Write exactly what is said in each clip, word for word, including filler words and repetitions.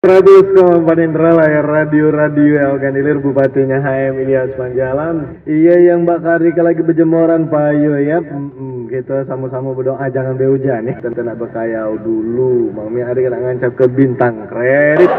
Ratus Kompas Indra Layar Radio, radio yang akan ilir Bupatinya H M Ilyas Panjalan. Iya yang bakari lagi bejemoran payo ya. Mm-mm, kita sama-sama berdoa jangan be hujan ya. Kita nak berkayau dulu. Mang Mi ada kena ngancap ke bintang kredit.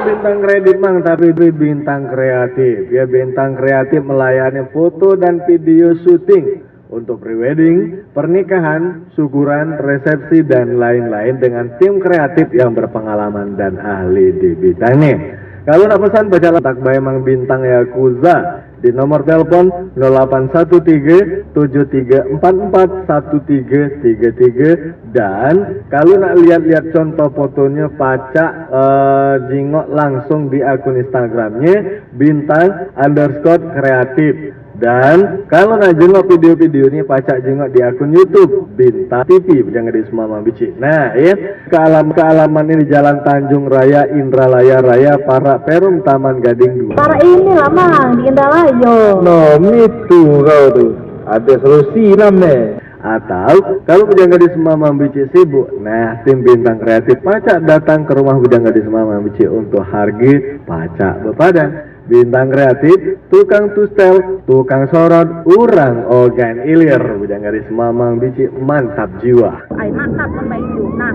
Bintang kredit mang, tapi bintang kreatif ya, bintang kreatif melayani foto dan video syuting untuk prewedding, pernikahan, syukuran, resepsi, dan lain-lain dengan tim kreatif yang berpengalaman dan ahli di bidangnya. Kalau nak pesan, baca letak Bae Mang Bintang Yakuza di nomor telepon nol delapan satu tiga tujuh tiga empat empat satu tiga tiga tiga. Dan kalau nak lihat-lihat contoh fotonya, pacak eh, jingok langsung di akun Instagramnya bintang underscore kreatif. Dan kalau nak jengok video-video ni, pacak jengok di akun YouTube Bintang T V, Bujang Gadis Mamang Bicik. Nah, ya, kealam kealaman ini Jalan Tanjung Raya, Indralaya Raya, Parak Perum, Taman Gading dua. Parak ini lah, Mang, di Indralaya. No, itu kau tu. Ada solusi namanya. Atau kalau Bujang Gadis Mamang Bicik sibuk, nah, tim Bintang Kreatif pacak datang ke rumah Bujang Gadis Mamang Bicik untuk harga pacak bepadan. Bintang Kreatif, tukang tustel, tukang sorot, urang ogan ilir. Bujang Gadis Mamang Bicik mantap jiwa. Ai mantap kan baik tu. Nah.